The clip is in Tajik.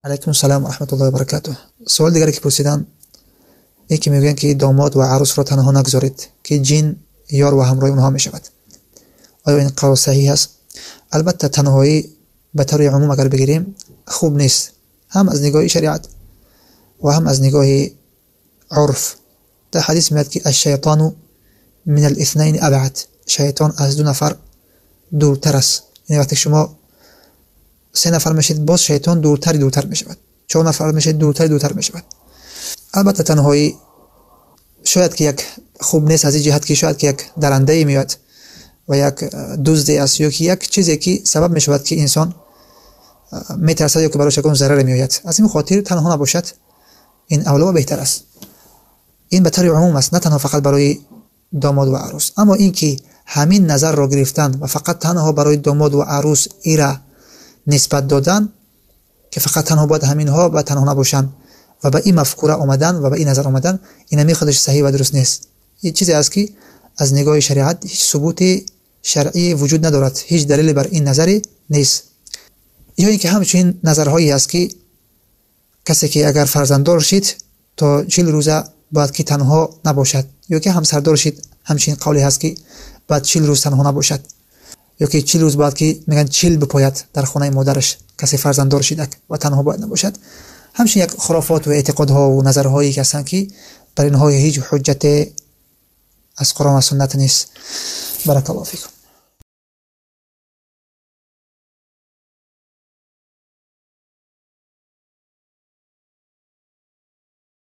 Алайкум ассалом ва раҳматуллоҳи ва баракатуҳ. Савол дигаре ки пурсиданд, ин ки мегӯянд, ки домод ва арӯсро танҳо нагузоред, ки ҷин ёр ва ҳамроҳи онҳо мешавад. Оё ин қавл саҳеҳ аст? Албатта, танҳоӣ ба таври умум агар бигирем, хуб нест, ҳам аз нигоҳи шариат ва ҳам аз нигоҳи урф. Дар ҳадис меояд, ки аш-шайтону мин ал-иснайни абъад, шайтон аз ду нафар дуртар аст. Яъне вақте шумо се нафар мешед, боз шайтон дуртар дуртар мешавад, чор нафар мешед, дуртар дуртар мешавад. Албатта, танҳоӣ шояд ки як хуб нест аз ин ҷиҳат, ки шояд ки як дарандае меояд ва як дузде аст ё ки як чизе ки сабаб мешавад, ки инсон метарсад ё ки барояш ягон зараре меояд. Аз ин хотир танҳо набошад, ин авло ва беҳтар аст. Ин ба таври умум аст, на танҳо фақат барои домод ва арӯс. Аммо ин ки ҳамин назарро гирифтан ва фақат танҳо барои домод ва арӯс ира нисбат додан, ки фақат танҳо бояд ҳаминҳо ба танҳо набошанд, ва ба ин мафкура омадан ва ба ин назар омадан, ин ҳамин худаш саҳеҳ ва дуруст нест. Ин чизе аст, ки аз нигоҳи шариат ҳеҷ субути шаръӣ вуҷуд надорад, ҳеҷ далеле бар ин назаре нест. Ё ин ки ҳамчунин назарҳое аст, ки касе ки агар фарзанддор шид, то 40 рӯза бояд ки танҳо набошад, ё ки ҳамсардор шид, ҳамчунин қавле ҳаст, ки бояд 40 рӯз танҳо набошад, ё ки 40 рӯз бояд ки мегӯянд чил бипояд дар хонаи модараш, касе фарзанддор шидак ва танҳо бояд набошад. Ҳамчунин як хурофот ва эътиқодҳо ва назарҳое ки ҳастанд, ки бар инҳо ҳеҷ ҳуҷҷате аз Қуръон ва суннат нест. Баракаллоҳу фикум.